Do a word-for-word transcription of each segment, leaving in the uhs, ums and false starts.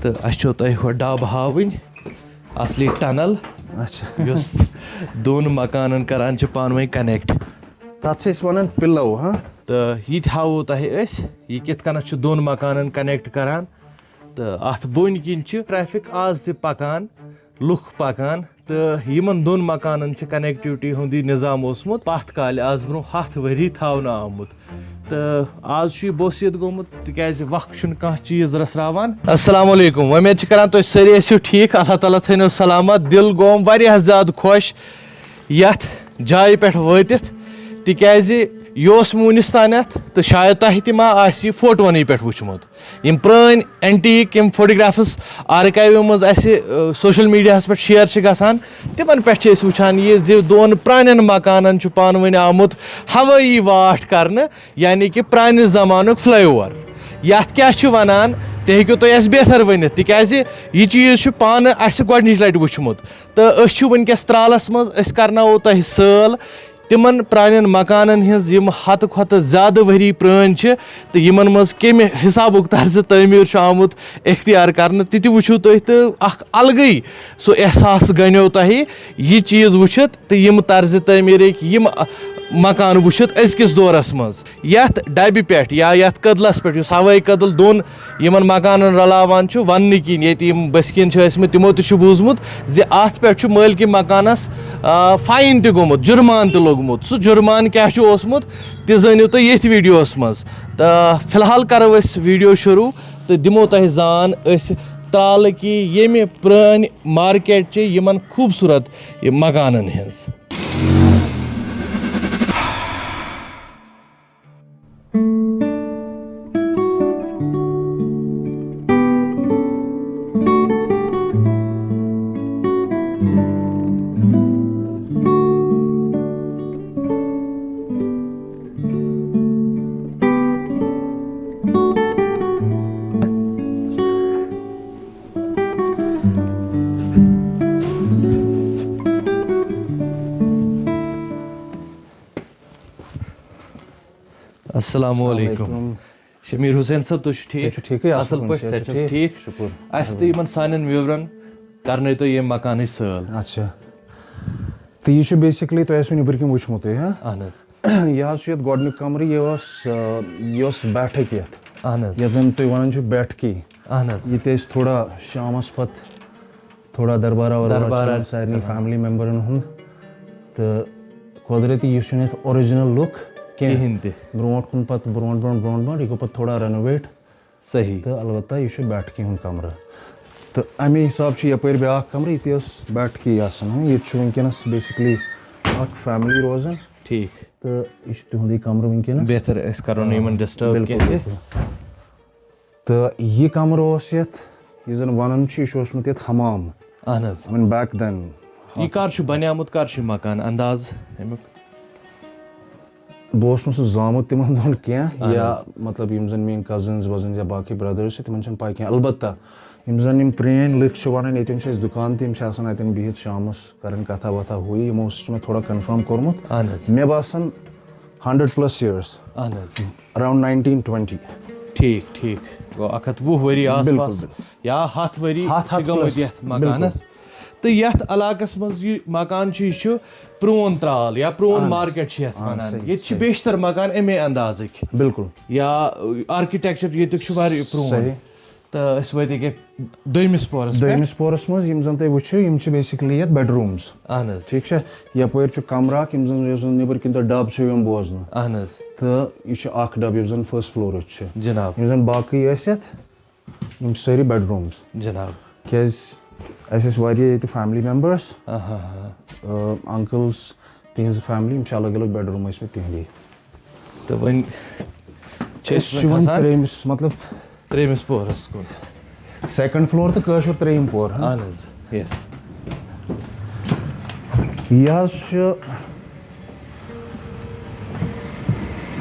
تہٕ اَسہِ چھو تۄہہِ ہۄ ڈَب ہاوٕنۍ، اَصلی ٹنل، اچھا۔ یۄس دۄن مکانن کران چھِ پانہٕ ؤنۍ کنیکٹ۔ تَتھ چھِ أسۍ وَنان پِلو، ہاں؟ تہٕ یہِ تہِ ہاوو تۄہہِ أسۍ، یہِ کِتھ کٔنَتھ چھُ دۄن مکانن کنیکٹ کران۔ تہٕ اَتھ بۄنۍ کِنۍ چھِ ٹریفک آز تہِ پکان، لُکھ پکان، تہٕ یِمن دۄن مکانن چھِ کنیکٹیوٹی ہُنٛد یہِ نظام اوسمُت پتھ کالہِ، آز برونٛہہ ہتھ ؤری تھاونہٕ آمُت۔ تہٕ آز چھُ یہِ بوسیت گوٚمُت، تِکیازِ وق چھُنہٕ کانٛہہ چیٖز رژھراوان۔ السلام علیکم، وۄمید چھِ کران تُہۍ سٲری ٲسِو ٹھیٖک، اللہ تعالیٰ تھٲینو سلامت۔ دِل گوم واریاہ زیادٕ خۄش یتھ جایہِ پٮ۪ٹھ وٲتِتھ، تِکیازِ یہِ اوس مےٚ وُنِس تانٮ۪تھ تہٕ شاید تۄہہِ تہِ ما آسہِ یہِ فوٹوَنٕے پٮ۪ٹھ وٕچھمُت۔ یِم پرٛٲنۍ اینٹیٖک، یِم فوٹوگرافس آرکایوٕ منٛز اَسہِ، آ، سوشل میڈیاہَس پٮ۪ٹھ شیئر چھِ گژھان، تِمن پٮ۪ٹھ چھِ أسۍ وٕچھان یہِ زِ دۄن پرٛانٮ۪ن مکانن چھُ پانہٕ ؤنۍ آمُت ہوٲیی واٹھ کرنہٕ، یعنی کہِ پرٛانہِ زمانُک فلائی اوور۔ یَتھ کیٛاہ چھِ وَنان، تہِ ہیٚکِو تُہۍ اَسہِ بہتر ؤنِتھ، تِکیٛازِ یہِ چیٖز چھُ پانہٕ اَسہِ گۄڈٕنِچ لَٹہِ وٕچھمُت۔ تہٕ أسۍ چھِ وٕنکیٚس ترٛالَس منٛز، أسۍ کرناوو تۄہہِ سٲل تِمن پرٛانٮ۪ن مکانن ہٕنٛز، یِم ہتہٕ کھۄتہٕ زیادٕ ؤری پرٛٲنۍ چھِ تہٕ یِمن منٛز کمہِ حسابُک طرزِ تعمیٖر چھُ آمُت اختیار کرنہٕ، تہِ تہِ وٕچھِو تُہۍ تہٕ اکھ الگٕے سُہ احساس گنیو تۄہہِ یہِ چیٖز وٕچھِتھ تہٕ یِم طرزِ تعمیٖرٕکۍ یِم، ا، مکان وٕچھِتھ أزکِس دورس منٛز۔ یتھ ڈبہِ پٮ۪ٹھ یا یتھ کٔدلس پٮ۪ٹھ، یُس ہوٲیی کٔدٕل دۄن یِمن مکانن رلاوان چھُ، وننہٕ کِنۍ ییٚتہِ یِم بٔسکِن چھِ ٲسمٕتۍ، تِمو تہِ چھُ بوٗزمُت زِ اتھ پٮ۪ٹھ چھُ مٲلکہِ مکانس، آ، فاین تہِ گوٚمُت، جُرمان تہِ لوٚگمُت۔ سُہ جُرمان کیٛاہ چھُ اوسمُت، تہِ زٲنِو تُہۍ ییٚتھۍ ویڈیوس منٛز۔ تہٕ فی الحال کرو أسۍ ویڈیو شروع تہٕ دِمو تۄہہِ زان أسۍ ترٛالہٕ کہِ ییٚمہِ پرٛٲنۍ مارکیٹ چہِ یِمن خوٗبصوٗرت مکانن ہٕنٛز۔ السلام علیکم۔ السلام علیکم۔ شمیٖر حسین صٲب، تُہۍ چھِو ٹھیٖک؟ تُہۍ چھِو ٹھیٖکٕے؟ اَصٕل اَصٕل پٲٹھۍ، پٲٹھۍ، صحت صحت چھا چھُ ٹھیٖک؟ ٹھیٖک؟ شُکُر۔ اَسہِ تہٕ یِمَن سانٮ۪ن viewerن کرنٲے تو ییٚمہِ مکانٕچ سٲل۔ اچھا۔ تہٕ یہِ چھُ basically تۄہہِ آسِوٕ نیٚبٕرۍ کِنۍ وٕچھمُتٕے، ہاں؟ اَہَن حظ۔ یہِ حظ چھُ یَتھ گۄڈٕنیُک کَمرٕ، یہِ اوس، آ، یہِ اوس بیٹھک یَتھ۔ اَہَن حظ۔ یَتھ زَن تُہۍ وَنان چھِو بیٹھکی۔ اَہَن حظ۔ یہِ تہِ ٲسۍ تھوڑا شامَس پَتہٕ تھوڑا دربارا وربارا دربارا چلان سارنٕے چلان۔ Family memberن ہُنٛد۔ تہٕ قۄدرٔتی یہِ چھُنہٕ یَتھ original look کینٛہہ۔ کِہیٖنۍ تہِ۔ برونٛٹھ کُن پَتہٕ برونٛٹھ برونٛٹھ برونٛٹھ برونٛٹھ، یہِ گوٚو پَتہٕ تھوڑا renovate۔ صحیح۔ تہٕ البتہ یہِ چھُ بیٹھکی ہُنٛد کمرٕ۔ تہٕ اَمے حساب چھُ یَپٲرۍ بیٛاکھ کمرٕ، ییٚتہِ ٲس بیٹھکی آسان، ہاں، ییٚتہِ چھُ وٕنکیٚنَس basically اَکھ family روزان۔ ٹھیٖک۔ تہٕ یہِ چھُ تِہُنٛدُے کمرٕ وٕنکیٚنَس۔ بہتر، أسۍ کرو نہٕ یِمن disturb بِلکُل، کینٛہہ تہِ۔ بِلکُل۔ تہٕ یہِ کمرٕ اوس یَتھ، یہِ زَن وَنان چھِ، یہِ چھُ اوسمُت یَتھ حمام۔ اہن حظ۔ I mean, back then۔ یہِ کر چھُ بنیومُت، کر چھُ یہِ مکان انداز اَمیُک؟ بہٕ اوسُس نہٕ زامُت تِمن دۄہن کینٛہہ، اہن یا حظ۔ مطلب یِم زن میٲنۍ cousins وزنز یا باقٕے brothers چھِ، تِمن چھنہٕ پاے کینٛہہ۔ البتہ یِم زن یِم پرٲنۍ لُکھ چھِ ونان، ییٚتٮ۪ن چھُ اَسہِ دُکان تہِ، یِم چھِ آسان اَتٮ۪ن بِہِتھ شامس کران کتھا وتھا ہُہ یہِ، یِمو سۭتۍ چھُ مےٚ تھوڑا confirm کوٚرمُت۔ اہن حظ۔ مےٚ باسان hundred plus years، اہن حظ۔ Around nineteen twenty۔ ٹھیٖک، ٹھیٖک۔ گوٚو اکھ ہتھ وُہ ؤری آس بِلکُل، پاس بِلکُل۔ یا ہتھ ؤری ہتھ، چھِ ہتھ گٔمٕتۍ plus۔ یتھ بِلکُل۔ مکانس۔ تہٕ یتھ علاقس منٛز یہِ مکان چھُ، یہِ چھُ پرون ترال یا پرون اہن حظ۔ مارکیٹ چھِ یتھ اہن حظ، ونان۔ صحیح، ییٚتہِ چھِ صحیح۔ بیشتر مکان امے اندازٕکۍ۔ بِلکُل۔ یا آرکیٹیکچر ییٚتیُک چھُ واریاہ پرون۔ صحیح۔ تہٕ أسۍ وٲتۍ ییٚکیٛاہ دوٚیمِس پورس پٮ۪ٹھ۔ دوٚیمِس پورس منٛز یِم زن تُہۍ وٕچھِو، یِم چھِ basically یتھ bedrooms۔ اہن حظ۔ ٹھیٖک چھا؟ یپٲرۍ چھُ کمرٕ اکھ، یِم زن، یُس زن نیٚبٕرۍ کِنۍ تۄہہِ ڈب چھُ یِوان بوزنہٕ۔ اہن حظ۔ تہٕ یہِ چھُ اکھ ڈب، یُس زن first floorٕچ چھِ۔ جناب۔ یِم زن باقٕے ٲسۍ یتھ، یِم چھِ سٲری bedrooms۔ جناب۔ کیٛازِ اَسہِ ٲسۍ واریاہ ییٚتہِ family members، آہا۔ آ، uncles، تِہنٛز family، یِم چھِ الگ الگ bedroom ٲسۍ مٕتۍ تِہنٛدی۔ تہٕ وۄنۍ چھِ أسۍ أسۍ چھِ وۄنۍ وۄنۍ کھسان ترٛیٚیمِس، مطلب، ترٛیٚیمِس پورس کُن۔ Second floor تہٕ کٲشُر ترٛیٚیِم پور، ہاں؟ اہن حظ، yes۔ یہِ حظ چھُ،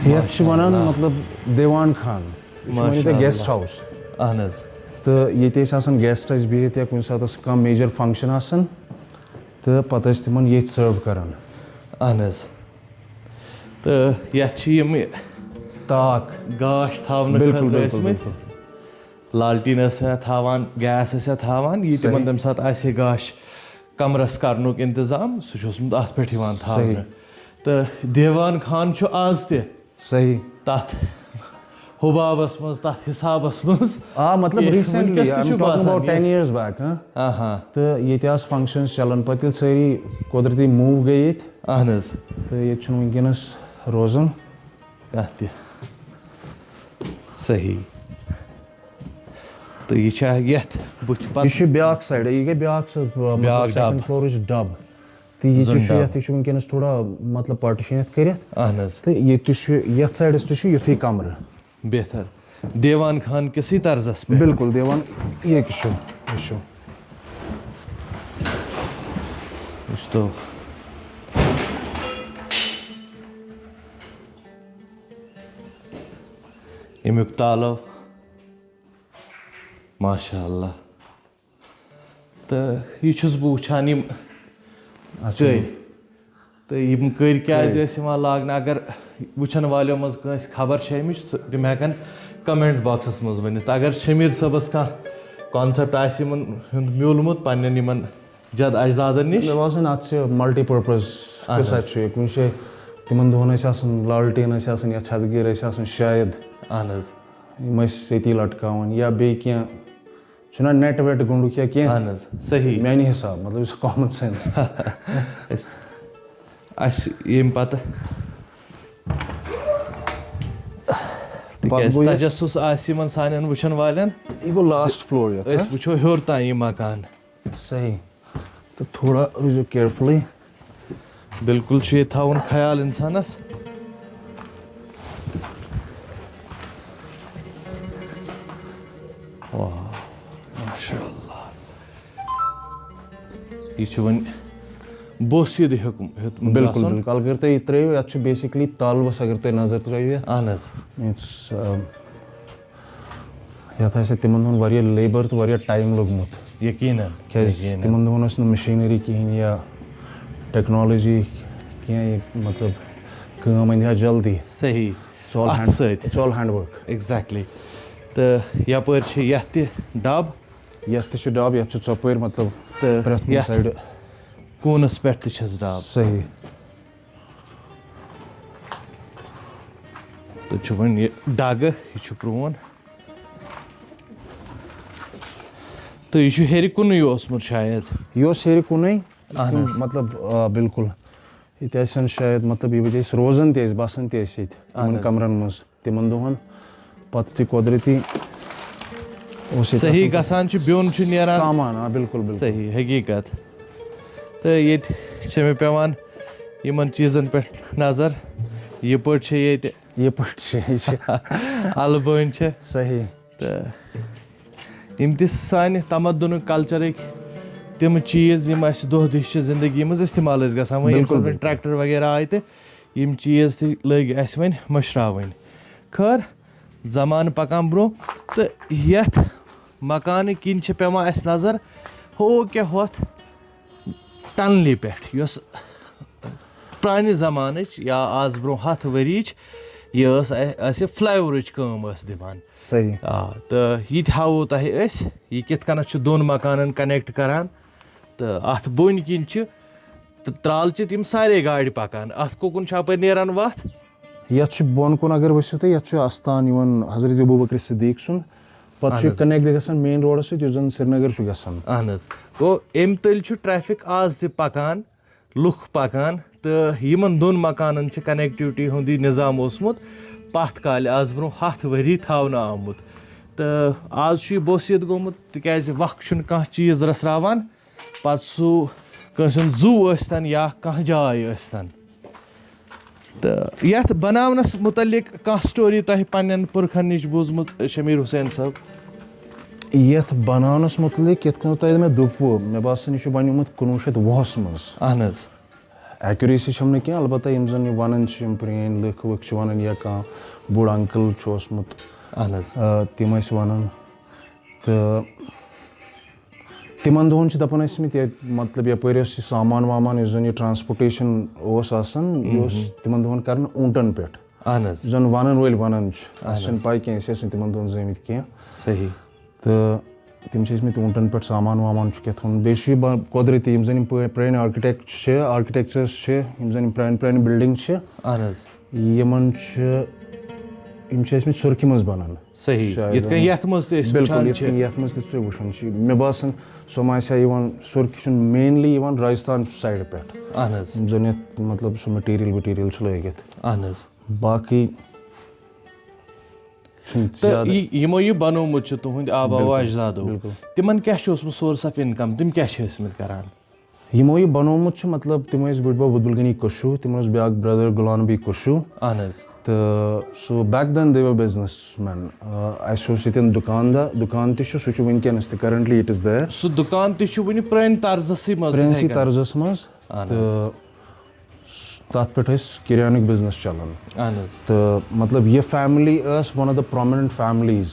یَتھ چھِ وَنان، ماشاءاللہ۔ مطلب، دیوان خان۔ یہِ چھُ وۄنۍ ییٚتہِ ماشاءاللہ۔ Guest house۔ اہن حظ۔ تہٕ ییٚتہِ ٲسۍ آسان guest ٲسۍ بِہِتھ یا کُنہِ ساتہٕ ٲس کانٛہہ major function آسان، تہٕ پَتہٕ ٲسۍ تِمن ییٚتھۍ serve کران۔ اہن حظ۔ تہٕ یَتھ چھِ یِم تاک۔ گاش تھاونہٕ بِلکُل، خٲطرٕ بِلکُل، ٲسۍ مٕتۍ۔ بِلکُل۔ لالٹیٖن ٲسۍ ہا تھاوان، گیس ٲسۍ ہا تھاوان، یہِ تِمن صحیح۔ تَمہِ ساتہٕ آسہِ ہے گاش کمرس کرنُک انتظام، سُہ چھُ اوسمُت اتھ پٮ۪ٹھ یِوان تھاونہٕ۔ صحیح۔ تہٕ دیوان خان چھُ آز تہِ صحیح۔ تتھ حبابس منٛز، تتھ حسابس منٛز۔ آ، مطلب، یہِ recently، وٕنکیٚس تہِ I'm چھُ talking باسان، about ten yes۔ Years back، ہاں۔ آہا۔ تہٕ ییٚتہِ آسہٕ functions چلان، پتہٕ ییٚلہِ سٲری قۄدرٔتی move گٔے ییٚتہِ، اہن حظ۔ تہٕ ییٚتہِ چھُنہٕ وٕنکیٚنس روزان۔ کانٛہہ تہِ۔ صحیح۔ تہٕ یہِ چھا یتھ بٕتھِ پتہٕ؟ یہِ چھُ بیٛاکھ side، یہِ گٔے بیٛاکھ سۄ، مطلب، بیٛاکھ ڈب۔ Second floorٕچ ڈب۔ تہٕ یہِ تہِ زُن چھُ ڈب۔ یتھ، یہِ چھُ وٕنکیٚنس تھوڑا، مطلب، partition یتھ کٔرِتھ۔ اہن حظ۔ تہٕ ییٚتہِ تہِ چھُ، یتھ sideس تہِ چھُ یُتھُے کمرٕ۔ بہتر۔ دیوان خان کِسٕے طرزس پٮ۪ٹھ۔ بِلکُل، دیوان، یہِ کہِ چھُ، یہِ چھُ۔ وٕچھتو۔ اَمیُک تالو۔ ماشاء اللہ۔ تہٕ یہِ چھُس بہٕ وٕچھان، یِم اچھا۔ کٔرۍ۔ تہٕ یِم کٔرۍ کیٛازِ کٔرۍ۔ ٲسۍ یِوان لاگنہٕ؟ اگر وٕچھن والیو منٛز کٲنٛسہِ خبر چھےٚ اَمِچ، سُہ، تِم ہٮ۪کن comment boxس منٛز ؤنِتھ۔ اگر شمیٖر صٲبس کانٛہہ concept آسہِ یِمن ہُنٛد میوٗلمُت پننٮ۪ن یِمن جد اجدادن نِش۔ مےٚ باسان، اتھ چھِ multi purpose اہن حظ۔ قٕصہ چھُ یہِ۔ کُنہِ جایہِ تِمن دۄہن ٲسۍ آسان لالٹیٖن، ٲسۍ آسان یا ژھٮ۪تہٕ گیٖر ٲسۍ آسان شاید۔ اہن حظ۔ یِم ٲسۍ سۭتی لٹکاوان یا بیٚیہِ کینٛہہ، چھُنہ net ویٹ گوٚنٛڈُک یا کینٛہہ۔ اہن حظ، صحیح۔ میانہِ حساب، مطلب، یُس common sense۔ أسۍ، اَسہِ ییٚمہِ پتہٕ پتہٕ تِکیٛازِ گوٚو یہِ تجسس آسہِ یِمن سانٮ۪ن وٕچھن والٮ۪ن۔ یہِ گوٚو last floor یتھ، أسۍ ہہ؟ وٕچھو ہیوٚر تام یہِ مکان۔ صحیح۔ تہٕ تھوڑا روٗزِو carefully۔ بِلکُل چھُ ییٚتہِ تھاوُن خیال اِنسانَس۔ واہ، ماشاء اللہ۔ یہِ چھُ وۄنۍ بوسیٖد ہیوٚکم-، ہیوٚتمُت بِلکُل، گژھُن۔ بِلکُل۔ اگر تُہۍ یہِ ترٛٲیِو، یَتھ چھُ basically تَل بَس، اگر تُہۍ نظر ترٛٲیِو یَتھ۔ اہن حظ۔ It's, um, یَتھ آسہِ تِمَن دۄہَن واریاہ labour تہٕ واریاہ time لوٚگمُت۔ یقیناً، کیٛازِ یقیناً۔ تِمَن دۄہَن ٲس نہٕ machinery کِہیٖنۍ یا technology کینٛہہ، یہِ مطلب کٲم اَندِ ہا جلدی۔ صحیح۔ It's all اَتھٕ hand، سۭتۍ۔ It's all hand work۔ Exactly۔ تہٕ یَپٲرۍ چھِ یَتھ تہِ ڈَب۔ یَتھ تہِ چھُ ڈَب، یَتھ چھُ ژۄپٲرۍ مطلب تہٕ پرٛٮ۪تھ کُنہِ یَتھ side۔ کوٗنَس پٮ۪ٹھ تہِ چھِس ڈَب۔ صحیح۔ تہٕ چھُ وۄنۍ یہِ ڈَگہٕ، یہِ چھُ پرٛون۔ تہٕ یہِ چھُ ہیٚرِ کُنُے اوسمُت شاید۔ یہِ اوس ہیٚرِ کُنُے۔ اہن حظ۔ مطلب، آ، بِلکُل۔ ییٚتہِ ٲسۍ زَن شاید، مطلب، یہِ وَتہِ ٲسۍ روزان تہِ ٲسۍ، بَسان تہِ ٲسۍ ییٚتہِ، اہن یِمَن حظ۔ کَمرَن منٛز۔ تِمَن دۄہَن پَتہٕ تہِ قۄدرٔتی اوس ییٚتہِ صحیح آسان گژھان چھُ، بیوٚن چھُ نیران۔ سامان، آ، بِلکُل، بِلکُل۔ صحیح، حقیٖقت۔ تہٕ ییٚتہِ چھِ مےٚ پٮ۪وان یِمَن چیٖزَن پٮ۪ٹھ نظر۔ یہِ پٲٹھۍ چھِ ییٚتہِ یہِ پٲٹھۍ چھِ، یہِ چھِ۔ اَلہٕ بٲنۍ چھِ۔ صحیح۔ تہٕ یِم تہِ سانہِ تمدنُک، کلچرٕکۍ تِم چیٖز، یِم اَسہِ دۄہ دِش چھِ زندگی منٛز استعمال ٲسۍ گژھان، وۄنۍ ییٚمہِ بِلکُل، ساتہٕ وۄنۍ بِلکُل۔ Tractor وغیرہ آے تہٕ یِم چیٖز تہِ لٔگۍ اَسہِ وۄنۍ مٔشراوٕنۍ۔ خٲر، زمانہٕ پکان برٛونٛہہ، تہٕ یَتھ مکانہٕ کِنۍ چھِ پٮ۪وان اَسہِ نظر، ہُہ کیٛاہ ہۄتھ ٹنلہِ پٮ۪ٹھ، یۄس پرانہِ زمانٕچ یا آز برونٛہہ ہتھ ؤریِچ، یہِ ٲس اَ-، اَسہِ فلاے اوورٕچ کٲم ٲس دِوان۔ صحیح۔ آ، تہٕ یہِ تہِ ہاوو تۄہہِ أسۍ، یہِ کِتھ کٔنَتھ چھُ دۄن مکانن کنیکٹ کران۔ تہٕ اَتھ بۄنۍ کِنۍ چھِ تہٕ ترٛالہٕ چہِ تِم سارے گاڑِ پکان۔ اَتھ کوکُن چھُ اَپٲرۍ نیران وَتھ۔ یَتھ چھُ بۄن کُن اگر ؤسِو تُہۍ، یَتھ چھُ اَستان یِوان حضرت ابوبکر صدیق سُنٛد۔ پَتہٕ چھُ اہن یہِ حظ۔ کنیکٹ گژھان مین روڈَس سۭتۍ، یُس زَن سرینگر چھُ گژھان۔ اہن حظ۔ گوٚو، اَمہِ تٔلۍ چھُ ٹریفک آز تہِ پکان، لُکھ پکان، تہٕ یِمن دۄن مکانن چھِ کنیکٹیوٹی ہُنٛد یہِ نظام اوسمُت پتھ کالہِ، آز برونٛہہ ہتھ ؤری تھاونہٕ آمُت۔ تہٕ آز چھُ یہِ بوسیت گوٚمُت، تِکیازِ وق چھُنہٕ کانٛہہ چیٖز رژھراوان۔ پتہٕ سُہ کٲنٛسہِ ہُنٛد زُو ٲسۍتن یا کانٛہہ جاے ٲسۍتن۔ تہٕ یَتھ بناونَس مُتعلِق کانٛہہ سٹوری تۄہہِ پنٛنٮ۪ن پُرکھن نِش بوٗزمُت، شمیٖر حسین صٲب؟ یَتھ بناونَس مُتعلِق یِتھ کٔنۍ تۄہہِ مےٚ دوٚپوُ، مےٚ باسان، یہِ چھُ بنیومُت کُنوُہ شیٚتھ وُہَس منٛز۔ اہن حظ۔ ایکوریسی چھَم نہٕ کینٛہہ، البتہ یِم زَن یہِ وَنان چھِ، یِم پرٛٲنۍ لُکھ وُکھ چھِ وَنان، یا کانٛہہ بوٚڑ انکل چھُ اوسمُت، اہن حظ۔ آ، تِم ٲسۍ وَنان۔ تہٕ تِمن دۄہن چھِ دَپان ٲسۍ مٕتۍ، یہِ، مطلب، یَپٲرۍ اوس یہِ سامان وامان، یُس زَن یہِ ٹرانسپورٹیشن اوس آسان، یہِ اوس تِمن دۄہن کران اوٗنٹن پٮ۪ٹھ۔ اہن حظ۔ یُس زَن وَنن وٲلۍ وَنان چھِ، اہن اَسہِ چھِنہٕ حظ۔ پَے کینٛہہ، أسۍ ٲسۍ نہٕ تِمن دۄہن زٲمٕتۍ کینٛہہ۔ صحیح۔ تہٕ تِم چھِ ٲسۍ مٕتۍ اوٗنٹَن پٮ۪ٹھ سامان وامان چھُکھ یَتھ وَنان۔ بیٚیہِ چھُ یہِ با-، قۄدرٔتی یِم زَن یِم پٲ-، پرٛٲنۍ آرکِٹیکٹ چھِ، آرکِٹیکچٲرٕس چھِ، یِم زَن یِم پرٛانہِ پرٛانہِ بِلڈِنٛگ چھِ، اہن حظ۔ یِمَن چھِ، یِم چھِ ٲسۍ مٕتۍ سُرخہِ منٛز بَنان۔ صحیح۔ شاید یِتھ کٔنۍ یَتھ منٛز تہِ أسۍ بِلکُل، وٕچھان یِتھ چھِ۔ کٔنۍ یَتھ منٛز تہِ ژٕ وٕچھان چھِ۔ مےٚ باسان، سُہ ما آسہِ ہا یِوان، سُرخہِ چھُنہٕ مینلی یِوان راجستھان سایڈٕ پٮ۪ٹھ۔ اہن حظ۔ یِم زَن یَتھ، مطلب، سُہ مٹیٖریَل وٹیٖریَل چھُ لٲگِتھ۔ اہن حظ۔ باقٕے چھُنہٕ تہٕ زیادٕ۔ یہِ، یِمو یہِ بنوومُت چھُ تُہُنٛدۍ آباو بِلکُل، اجدادو، بِلکُل۔ تِمن کیٛاہ چھُ اوسمُت source of income؟ تِم کیٛاہ چھِ ٲسمٕتۍ کران؟ یِمو یہِ بنوومُت چھُ، مطلب، تِم ٲسۍ بٔڈۍ بب عبدالغنی کُشوٗ، تِمن اوس بیٛاکھ brother غلام نبی کُشوٗ۔ اہن حظ۔ تہٕ سُہ back then they were businessmen۔ آ، اَسہِ اوس ییٚتٮ۪ن دُکان دا-، دُکان تہِ چھُ، سُہ چھُ وٕنکیٚنَس تہِ، currently it is there۔ سُہ دُکان تہِ چھُ وٕنہِ پرٛانہِ طرزَسٕے منٛز تِتھَے پرٛٲنسٕے کٔنۍ۔ طرزَس منٛز۔ اہن حظ۔ تہٕ تَتھ پٮ۪ٹھ ٲسۍ کِریانٕکۍ business چَلان۔ اہن حظ۔ تہٕ مطلب، یہِ family ٲس one of the prominent families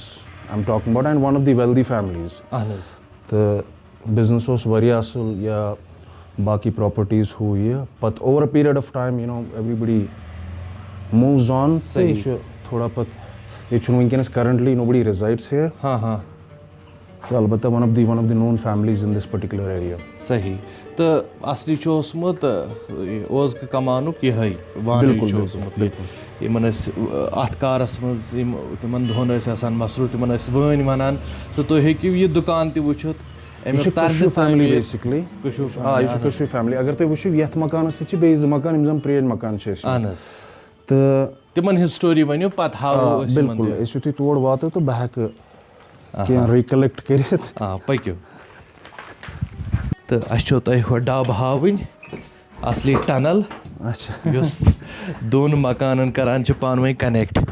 I'm talking about and one of the wealthy families۔ اہن حظ۔ تہٕ business اوس واریاہ اَصٕل، یا باقٕے properties ہُہ یہِ۔ پَتہٕ over a period of time, you know, everybody moves on۔ تہٕ صحیح۔ یہِ چھُ تھوڑا پَتہٕ، ییٚتہِ چھُنہٕ وٕنکیٚنَس currently nobody resides here۔ ہاں، ہاں۔ تہٕ البتہ one of the, one of the known families in this particular area۔ صحیح۔ تہٕ اصلی چھُ اوسمُت، ٲ، اوزکہٕ کمانُک یِہوٚے وانٕے بِلکُل، چھُ بِلکُل، اوسمُت۔ بِلکُل۔ یِمن ٲسۍ، ٲ، اتھ کارس منٛز یِم تِمن دۄہن ٲسۍ آسان مصروٗف، تِمن ٲسۍ وٲنۍ ونان۔ تہٕ تُہۍ ہیٚکِو یہِ دُکان تہِ وٕچھِتھ۔ یہِ چھِ امیُک طرزِ کُشوٗ family تعمیٖر۔ Basically۔ کُشوٗ آ، یہِ چھِ family، اہن حظ۔ کُشوٗ family۔ اگر تُہۍ وٕچھِو، یتھ مکانس سۭتۍ چھِ بیٚیہِ زٕ مکان، یِم زن پرٛٲنۍ مکان چھِ ٲسمٕتۍ۔ اہن حظ۔ تہٕ تِمن ہٕنٛز story ؤنِو، پتہٕ ہاوو آ، أسۍ یِمن بِلکُل۔ تہِ۔ أسۍ یُتھُے تور واتو تہٕ بہٕ ہٮ۪کہٕ آہا۔ کینٛہہ recollect کٔرِتھ۔ آ، پٔکِو۔ تہٕ اَسہِ چھو تۄہہِ ہۄ ڈَب ہاوٕنۍ، اَصلی tunnel، اچھا۔ یۄس دۄن مکانن کران چھِ پانہٕ ؤنۍ connect۔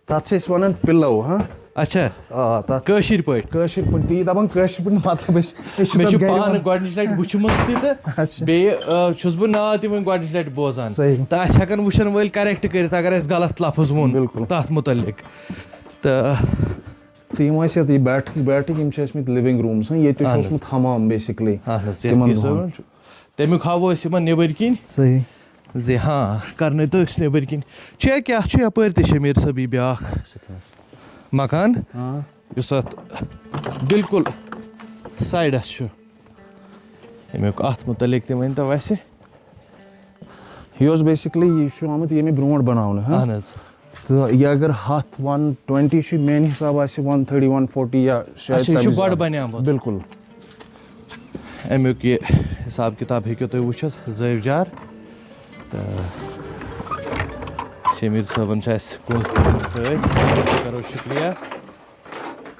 تَتھ چھِ أسۍ وَنان pillow، ہاں؟ اچھا۔ آ، تَتھ کٲشِر پٲٹھۍ۔ کٲشِر پٲٹھۍ، تی دَپان کٲشِر پٲٹھۍ، مطلب أسۍ، أسۍ چھِ مےٚ تَتھ چھُ گَرِ پانہٕ وَنان۔ گۄڈٕنِچ لَٹہِ وٕچھمٕژ تہِ تہٕ اچھا۔ بیٚیہِ، آ، چھُس بہٕ ناو تہِ وۄنۍ گۄڈٕنِچ لَٹہِ بوزان۔ صحیح۔ تہٕ اَسہِ ہٮ۪کَن وٕچھَن وٲلۍ correct کٔرِتھ اگر اَسہِ غلط لفظ ووٚن بِلکُل۔ تَتھ مُتعلِق۔ تہٕ تہٕ یِم ٲسۍ یَتھ، یہِ بیٹھٕکۍ، بیٹھٕکۍ، یِم چھِ ٲسۍ مٕتۍ living room، یہِ تہِ چھُ اہن حظ۔ اوسمُت حمام basically اہن حظ، یَتھ تِمن یُس دۄہن۔ زَن چھُ۔ تَمیُک ہاوو أسۍ یِمن نیٚبٕرۍ کِنۍ۔ صحیح۔ زِ ہاں، کرنٲے تو أسۍ نیٚبٕرۍ کِنۍ۔ چھُ یا کیٛاہ چھُ یَپٲرۍ تہِ شمیٖر صٲب یہِ بیٛاکھ مکان، ہاں۔ یُس اَتھ بِلکُل sideس چھُ۔ اَمیُک اَتھ مُتعلِق تہِ ؤنۍ تو اَسہِ۔ یہِ اوس basically، یہِ چھُ آمُت ییٚمہِ برونٛٹھ بَناونہٕ، ہاں؟ اہن حظ۔ تہٕ یہِ اگر ہَتھ، one twenty چھُ، میٛانہِ حساب آسہِ one thirty، one forty یا شاید اچھا، یہِ چھُ تَمہِ گۄڈٕ زیادٕ۔ بَنیومُت۔ بِلکُل۔ اَمیُک یہِ حساب کِتاب ہیٚکِو تُہۍ وٕچھِتھ، زٲوۍ جار۔ تہٕ شمیٖر صٲبَن چھُ اَسہِ کُنٛز تھٲومٕژ سۭتۍ، أسۍ کَرو شُکریہ۔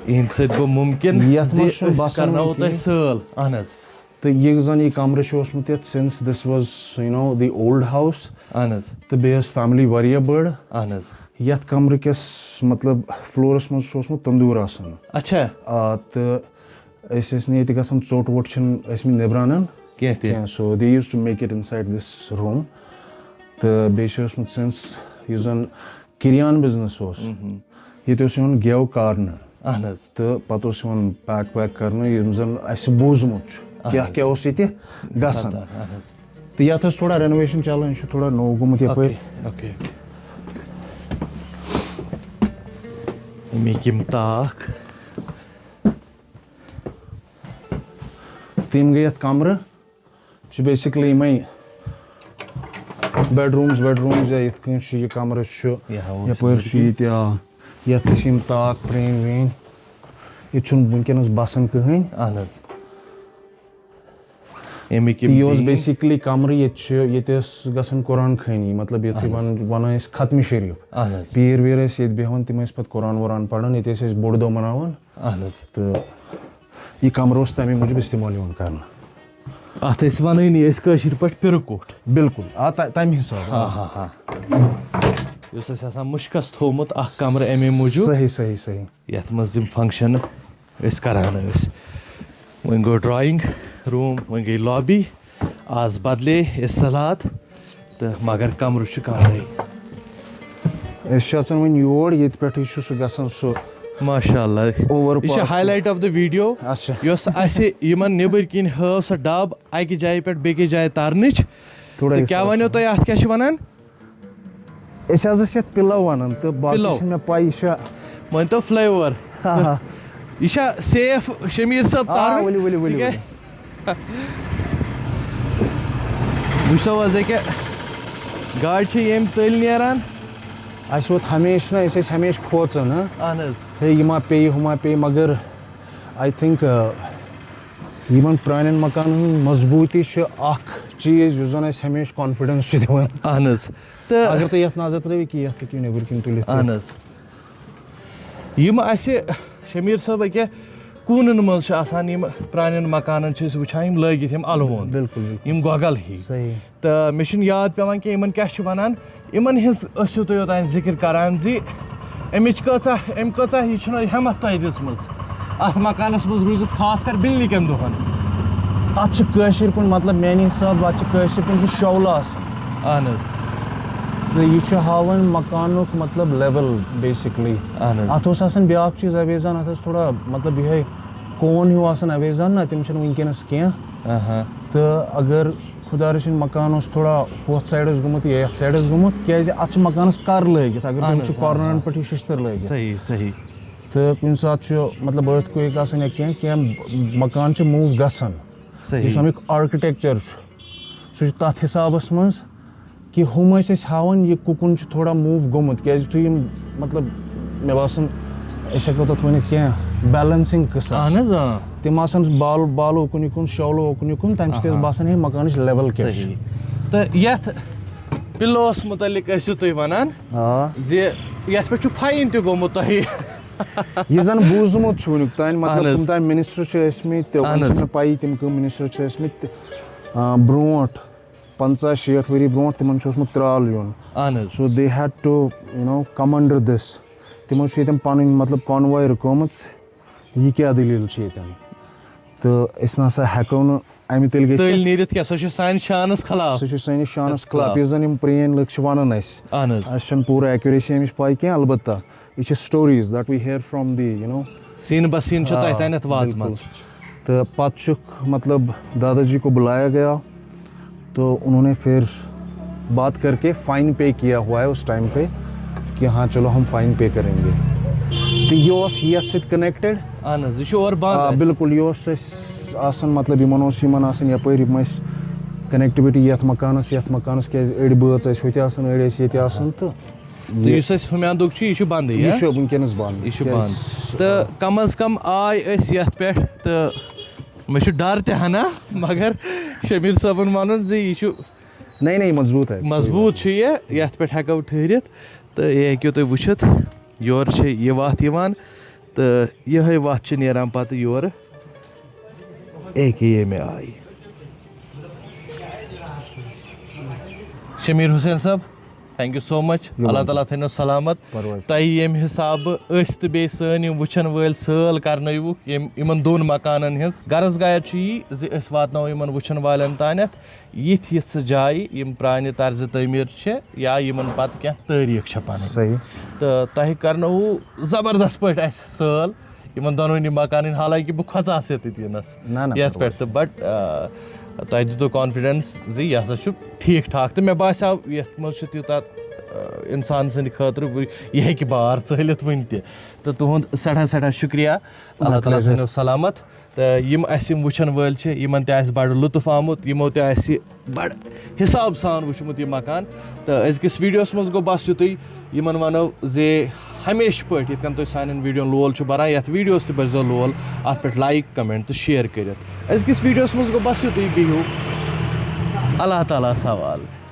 یِہِنٛدِ سۭتۍ گوٚو مُمکِن یَتھ زِ منٛز چھُنہٕ أسۍ باسان کرناوو مےٚ تۄہہِ کِہیٖنۍ۔ سٲل۔ اہن حظ۔ تہٕ یہِ زَن یہِ کَمرٕ چھُ اوسمُت یَتھ since this was, you know, the old house۔ اہن حظ۔ تہٕ بیٚیہِ ٲس family واریاہ بٔڑ۔ اہن حظ۔ یَتھ کَمرٕ کِس، مطلب، floorس منٛز چھُ اوسمُت تندوٗر آسان۔ اچھا۔ آ، تہٕ أسۍ ٲسۍ نہٕ ییٚتہِ گژھان، ژوٚٹ ووٚٹ چھِنہٕ ٲسمٕتۍ نیٚبرٕ اَنان کینٛہہ تہِ۔ کینٛہہ۔ So they used to make it inside this room۔ تہٕ بیٚیہِ چھُ اوسمُت since یُس زَن کِریان business اوس، مہم۔ ییٚتہِ اوس یِوان گٮ۪و کارنہٕ۔ اہن حظ۔ تہٕ پَتہٕ اوس یِوان pack ویک کَرنہٕ، یِم زَن اَسہِ بوٗزمُت چھُ، اہن کیٛاہ حظ۔ کیٛاہ اوس ییٚتہِ گژھان۔ اہن حظ۔ تہٕ یَتھ ٲس تھوڑا renovation چَلان، یہِ چھُ تھوڑا نوٚو گوٚمُت یَپٲرۍ۔ Okay, okay. اَمِکۍ یِم تاکھ۔ تِم گٔے یَتھ کَمرٕ۔ چھِ basically یِمَے bedrooms، bedrooms یا یِتھ کٔنۍ چھُ یہِ کَمرٕ چھُ، یہِ ہاوو أسۍ یَپٲرۍ چھُ ییٚتہِ، آ، یَتھ تہِ چھِ یِم تاک پرٛٲنۍ وٲنۍ۔ ییٚتہِ چھُنہٕ وٕنکیٚنَس بَسان کٕہٕنۍ۔ اہن حظ۔ اَمِکۍ تہٕ یِم یہِ اوس دیٖن۔ Basically کَمرٕ، ییٚتہِ چھُ، ییٚتہِ ٲس گژھان قرآن خوٲنی، مطلب یَتھ اہن حظ۔ وَنان، وَنان ٲسۍ ختمہِ شریٖف۔ اہن حظ۔ پیٖر ویٖر ٲسۍ ییٚتہِ بیٚہوان، تِم ٲسۍ پَتہٕ قرآن ورآن پَران، ییٚتہِ ٲسۍ أسۍ بوٚڑ دۄہ مَناوان۔ اہن حظ۔ تہٕ یہِ کَمرٕ اوس تَمے موٗجوٗب استعمال یِوان کرنہٕ۔ اَتھ ٲسۍ وَنٲنی أسۍ کٲشِر پٲٹھۍ پِرٕ کوٚٹھ۔ بِلکُل، آ، تَ-، تَمہِ حِسابہٕ۔ ہا، ہا، ہا۔ یُس اَسہِ آسان مُشکَس تھوٚومُت اَکھ کَمرٕ اَمے موٗجوٗب۔ صحیح، صحیح، صحیح۔ یَتھ منٛز یِم function أسۍ کران ٲسۍ۔ وۄنۍ گوٚو drawing room، وۄنۍ گٔے lobby۔ آز بدلے اصطلاحات تہٕ مگر کمرٕ چھُ کمرٕے۔ أسۍ چھِ اژان وۄنۍ یور، ییٚتہِ پٮ۪ٹھٕے چھُ سُہ گژھان سُہ ماشاء اللہ۔ Overpass۔ یہِ چھِ highlight of the video۔ اچھا۔ یۄس اسہِ یِمن نیٚبٕرۍ کِنۍ ہٲو سۄ ڈب اکہِ جایہِ پٮ۪ٹھ بیٚکِس جایہِ ترنٕچ۔ تھوڑا تہٕ کیٛاہ ونیو تۄہہِ، اتھ کیٛاہ چھِ ونان؟ أسۍ حظ ٲسۍ یتھ pillow ونان تہٕ باقٕے pillow۔ چھِنہٕ مےٚ پَے یہِ چھا۔ مٲنۍ تو flyover۔ آ۔ یہِ چھا safe شمیٖر صٲب آ، تارُن؟ ؤلِو، ؤلِو، ؤلِو، تِکیٛازِ-، ؤلِو۔ وٕچھتو حظ، ییٚکیٛاہ گاڑِ چھِ ییٚمہِ تٔلۍ نیران۔ اَسہِ ووت ہمیشہِ نہ، أسۍ ٲسۍ ہمیشہِ کھوژان، ہاں؟ اہن حظ۔ ہے، یہِ ما پیٚیہِ، ہُہ ما پیٚیہِ، مگر I think، آ، یِمن پرٛانٮ۪ن مکانن ہٕنٛز مضبوٗطی چھِ اکھ چیٖز یُس زن اَسہِ ہمیشہِ confidence چھُ دِوان۔ اہن حظ۔ تہٕ اگر تُہۍ یتھ نظر ترٲوِو، کہِ یتھ ہیٚکِو نیٚبٕرۍ کِنۍ تُلِتھ تہِ۔ اہن حظ۔ یِم اَسہِ شمیٖر صٲب أکیٛاہ کوٗنن منٛز چھِ آسان، یِم پرٛانٮ۪ن مکانن چھِ أسۍ وٕچھان، یِم لٲگِتھ، یِم الوُنٛد، بِلکُل، بِلکُل۔ یِم گۄگل ہی۔ صحیح۔ تہٕ مےٚ چھُنہٕ یاد پٮ۪وان کینٛہہ، یِمن کیٛاہ چھِ وَنان، یِمن ہٕنٛز ٲسِو تُہۍ اوٚتام ذِکِر کَران زِ اَمِچ کۭژاہ، أمۍ کۭژاہ یہِ چھُنہٕ ہٮ۪مَتھ تۄہہِ دِژمٕژ اَتھ مکانَس منٛز روٗزِتھ، خاص کر بِلنہِ کٮ۪ن دۄہَن؟ اَتھ چھِ کٲشِر پٲٹھۍ، مطلب، میٛانہِ حِساب، اَتھ چھِ کٲشِر پٲٹھۍ چھُ شولہٕ آسان۔ اَہَن حظ۔ تہٕ یہِ چھُ ہاوان مکانُک، مطلب، level basically۔ اَہَن حظ۔ اَتھ اوس آسان بیٛاکھ چیٖز اویزان، اَتھ ٲس تھوڑا، مطلب، یِہوٚے کون ہیوٗ آسان اویزان نہ، تِم چھِنہٕ وٕنکیٚنَس کینٛہہ۔ آہا۔ تہٕ اگر خۄدا رٔچھِنۍ مکان اوس تھوڑا ہُتھ سایڈَس گوٚمُت یا یَتھ سایڈَس گوٚمُت، کیٛازِ اَتھ چھِ مکانَس کَر لٲگِتھ، اگر تِم اہن چھِ حظ، آ، کارنرَن آ۔ پٮ۪ٹھ یہِ شِشتٕر لٲگِتھ۔ صحیح، صحیح۔ تہٕ کُنہِ ساتہٕ چھُ، مطلب، earthquake آسان یا کینٛہہ، کینٛہہ مکان چھِ move گژھان۔ صحیح۔ یُس اَمیُک architecture چھُ، سُہ چھُ تَتھ حِسابَس منٛز کہِ ہُم ٲسۍ اَسہِ ہاوان، یہِ کُکُن چھُ تھوڑا move گوٚمُت، کیٛازِ یُتھُے یِم، مطلب، مےٚ باسان، أسۍ ہٮ۪کو تَتھ ؤنِتھ کینٛہہ balancing قٕصہ۔ اہن حظ، آ۔ تِم آسان بال-، بالو اُکُن یُکُن، شولو اُکُن یُکُن، تَمہِ سۭتۍ ٲس آہا۔ باسان، ہے، مکانٕچ level کیٛاہ چھِ۔ صحیح۔ تہٕ یَتھ پِلوَس مُتعلِق ٲسِو تُہۍ وَنان آ۔ زِ یَتھ پٮ۪ٹھ چھُ fine تہِ گوٚمُت تۄہہِ۔ یہِ زَن بوٗزمُت چھُ وٕنیُک تام، مطلب، اہن حظ۔ کُم تام minister چھِ ٲسۍمٕتۍ، تہٕ اہن وۄنۍ حظ۔ چھُنہٕ مےٚ پَیی تِم کٕم minister چھِ ٲسۍمٕتۍ، تہٕ، آ، برٛونٛٹھ پنٛژاہ شیٹھ ؤری برونٛٹھ تِمن چھُ اوسمُت ترٛال یُن۔ اہن حظ۔ So they had to, you know, come under this۔ تِمو چھُ ییٚتٮ۪ن پنٕنۍ، مطلب، convoy رُکٲومٕژ، یہِ کیٛاہ دٔلیٖل چھِ ییٚتٮ۪ن؟ تہٕ أسۍ نہ سا ہٮ۪کو نہٕ اَمہِ تٔلۍ گٔژھِتھ۔ تٔلۍ نیٖرِتھ کیٛاہ؟ سۄ چھِ سانہِ شانس خلاف۔ سۄ چھِ سٲنِس شانس خلاف۔ خلاف، یُس زن یِم پرٛٲنۍ لُکھ چھِ ونان اَسہِ۔ اہن حظ۔ اَسہِ چھَنہٕ پوٗرٕ accuracy اَمِچ پَے کینٛہہ، البتہ یہِ چھِ stories that we hear from the, you know۔ سیٖن بہ سیٖن چھِ آ، تۄہہِ تانٮ۪تھ وازمَژ۔ بِلکُل۔ تہٕ پَتہٕ چھُکھ، مطلب، دادا جی کو بلایا گیا، تو انہوں نے پھر بات کر کے فائن پے کیا ہوا ہے اس ٹائم پہ کہ ہاں، چلو، ہم فائن پے کریں گے۔ تہٕ یہِ اوس یَتھ سۭتۍ connected۔ اہن حظ، یہِ چھُ اورٕ بنٛد آ، اَسہِ۔ بِلکُل، یہِ اوس اَسہِ آسان، مطلب، یِمَن اوس، یِمَن آسان یَپٲرۍ، یِم ٲسۍ connectivity یَتھ مکانَس، یَتھ مکانَس، کیٛازِ أڑۍ بٲژ ٲسۍ ہُتہِ آسان، أڑۍ ٲسۍ ییٚتہِ آسان، تہٕ تہٕ یہِ یُس اَسہِ ہُمہِ اندُک چھُ، یہِ چھُ بنٛدٕے، یہِ ہا؟ چھُ وٕنکیٚنَس بنٛد۔ یہِ چھُ کیٛازِ؟ بنٛد۔ تہٕ کم از کم آے أسۍ یَتھ پٮ۪ٹھ، تہٕ مےٚ چھُ ڈر تہِ ہنا، مگر شمیٖر صٲبُن وَنُن زِ یہِ چھُ نہیں، نہیں، مضبوط ہے، کوئی مضبوٗط بات چھُ یہِ، یَتھ پٮ۪ٹھ ہٮ۪کو ٹھٔہرِتھ۔ تہٕ یہِ ہیٚکِو تُہۍ وٕچھِتھ، یورٕ چھِ یہِ وَتھ یِوان، تہٕ یِہوٚے وَتھ چھِ نیران پَتہٕ یورٕ۔ ایک ہی یہ میں آئی۔ شمیٖر حُسین صٲب، thank you so much۔ You're اللہ تعالیٰ welcome۔ تھٲینو سلامت۔ پرواے چھُنہٕ۔ تۄہہِ ییٚمہِ حسابہٕ أسۍ تہٕ بیٚیہِ سٲنۍ یِم وٕچھن وٲلۍ سٲل کرنٲوُکھ ییٚمہِ، یِمن دۄن مکانن ہٕنٛز۔ غرض گایت چھُ یی زِ أسۍ واتناوو یِمن وٕچھن والٮ۪ن تانٮ۪تھ یِتھ یِژھٕ جایہِ یِم پرانہِ طرزِ تعمیٖر چھِ یا یِمن پتہٕ کینٛہہ تٲریٖخ چھےٚ پنٕنۍ۔ صحیح۔ تہٕ تۄہہِ کرنٲووٕ زبردست پٲٹھۍ اَسہِ سٲل۔ یِمن دۄنوٕنی مکانن، حالانکہ بہٕ کھۄژاس ییٚتٮ۪تھ یِنس نہ، نہ، یتھ پٮ۪ٹھ تہٕ، but، آ، تۄہہِ دیُتوٕ confidence زِ یہِ ہسا چھُ ٹھیٖک ٹھاک، تہٕ مےٚ باسیو یتھ منٛز چھُ تیوٗتاہ، آ، انسان سٕنٛدِ خٲطرٕ وٕ-، یہِ ہیٚکہِ بار ژٲلِتھ وٕنہِ تہِ۔ تہٕ تُہُنٛد سٮ۪ٹھاہ سٮ۪ٹھاہ شُکریہ، اللہ تعالیٰ تھٲینو سلامت۔ تہٕ یِم اَسہِ یِم وٕچھن وٲلۍ چھِ، یِمن تہِ آسہِ بڑٕ لطف آمُت، یِمو تہِ آسہِ بڑٕ حساب سان وٕچھمُت یہِ مکان۔ تہٕ أزکِس ویڈیوَس منٛز گوٚو بس یُتُے۔ یِمن وَنو زِ ہمیشہٕ پٲٹھۍ یِتھ کٔنۍ تُہۍ سانٮ۪ن ویڈیوَن لول چھُو بَران، یَتھ ویڈیوَس تہِ بٔرۍزیو لول، اَتھ پٮ۪ٹھ like، comment تہٕ share کٔرِتھ۔ أزکِس ویڈیوَس منٛز گوٚو بس یُتُے، بِہِو اللہ تعالیٰ ہَس حوالہٕ۔